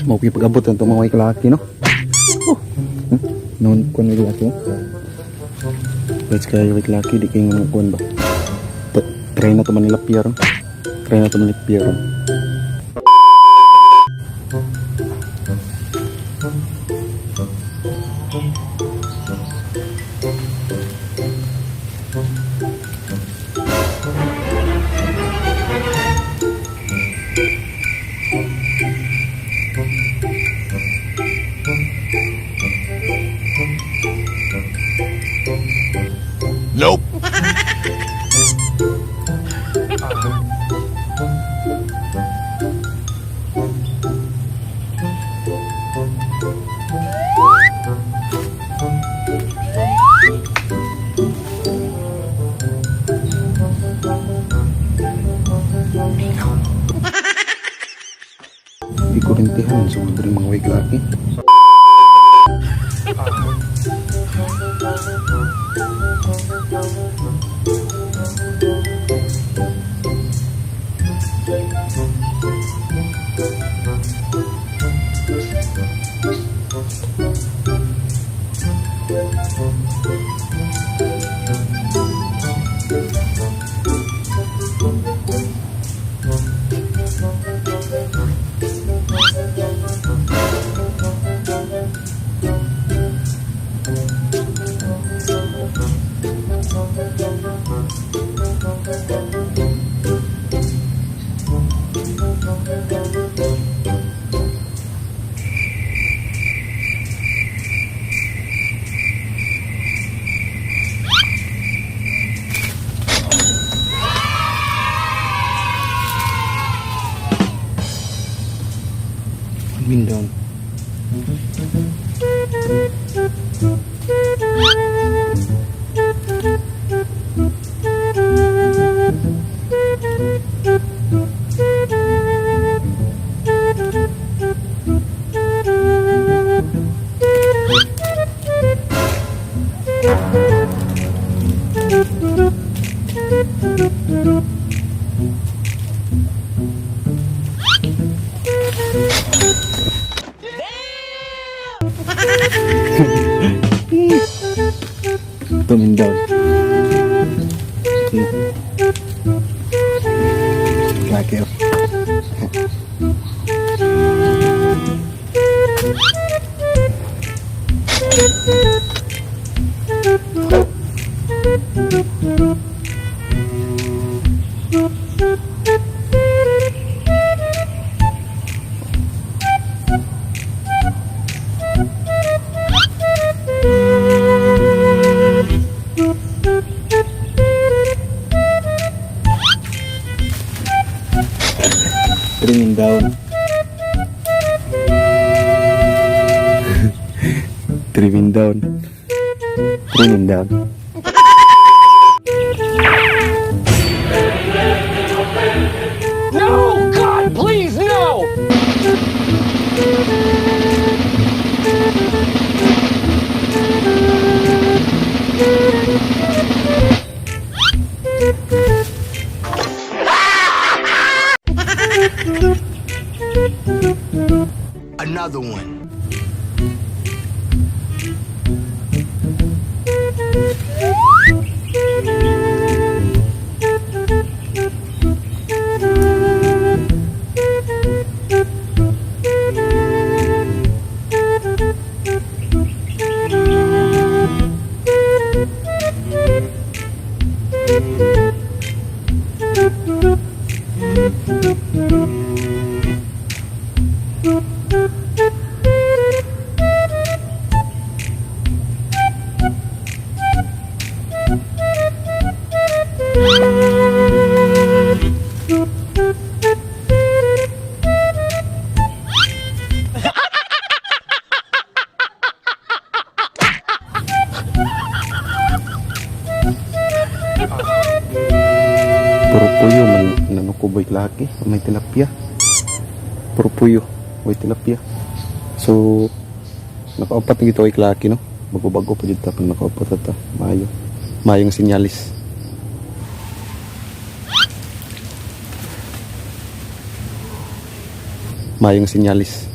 Mao gyud pag-abot ang mga kalaki, no? Oh. Noon kuan may kalaki, oh. Let's kay may kalaki di kay nga kuan ba. Try na to manilapya ron. Try na to manilapya ron. Nope. Di ko rintihan sa mga mga way kalaki. Window. Tumindog. Laki, oh. Trimming down. Trimming down. Trimming down. No! God, please, no! Another one. Puro puyo man nanukuboy laki. May tilapia. Puro puyo. May tilapia. So, nakaupat na gito kay Klaki, no? Bago-bago pa dito pag nakaupat ata. Maayo. Maayong sinyalis. Maayong sinyalis.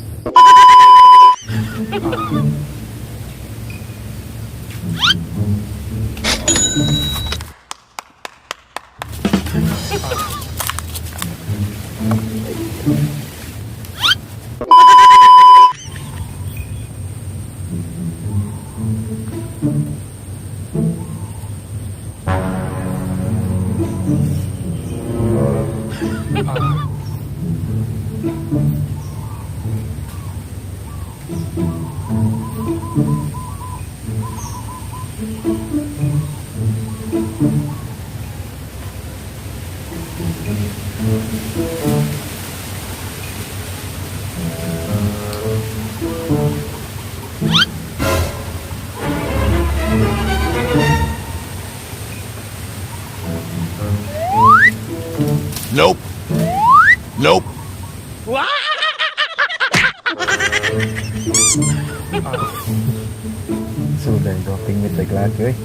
Nope. Nope. So dahil ito, pingwit like laki eh.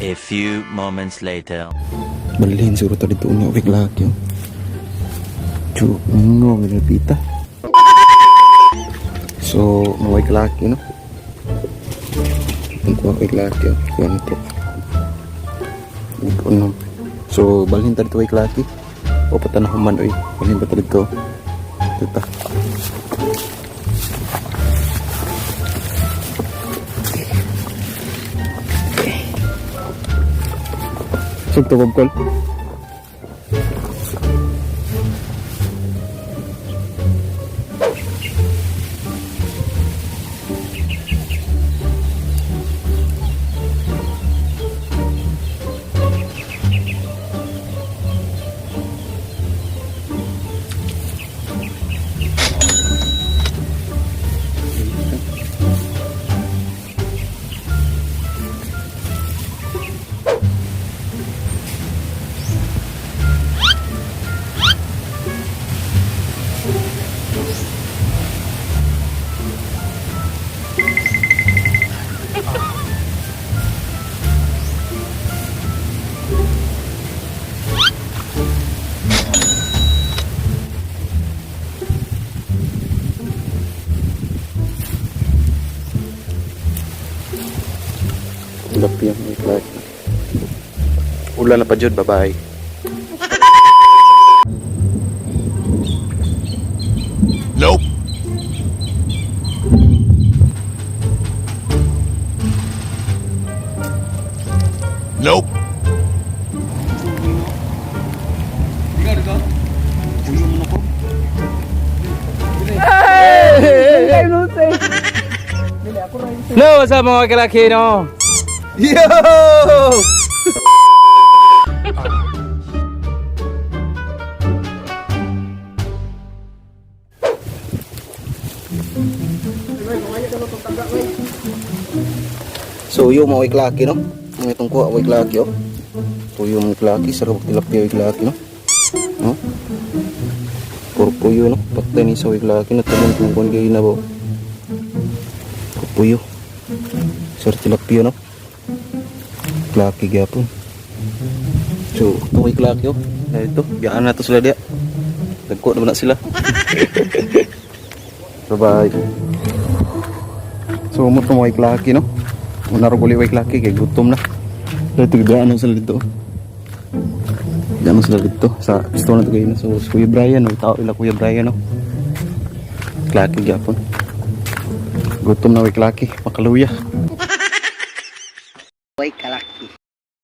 A few moments later. Balhin siguro to dito unya wik laki. Chu, ngo pita. So, maway laki no. Ang kuha kay laki, oh. Kuha nito. Ano. So, balhin ta dito kay laki. O patanahuman oy. Balhin pa ta dito. Dito. Sugto kol. Tilapia may laki. Ulan na pa jud, bye-bye. Nope. Nope. Hello, what's up mga kalaki, no? Yo! So yung mga iklaki no? Mga itong kuha mga iklaki oh. Puyo mga iklaki, sarap tilapia iklaki no? No? Puro puyo no? Patay ni sa iklaki no? Tumon kung kuhan kayo na ba? Puro puyo. Sarap tilapia no? Klaki gyapon. So, ito kay Klaki oh. Dahil ito, biyaan na to sila diya. Dagko naman na sila. Bye-bye. So, umot mo kay Klaki no. Una ro guli kay Klaki kay gutom na. Dito biyaan na sila dito. Biyaan na sila dito sa gusto na to kayo na. So, si Kuya Brian, oh, tao ila Kuya Brian no. Klaki gyapon. Gutom na kay Klaki, makaluya.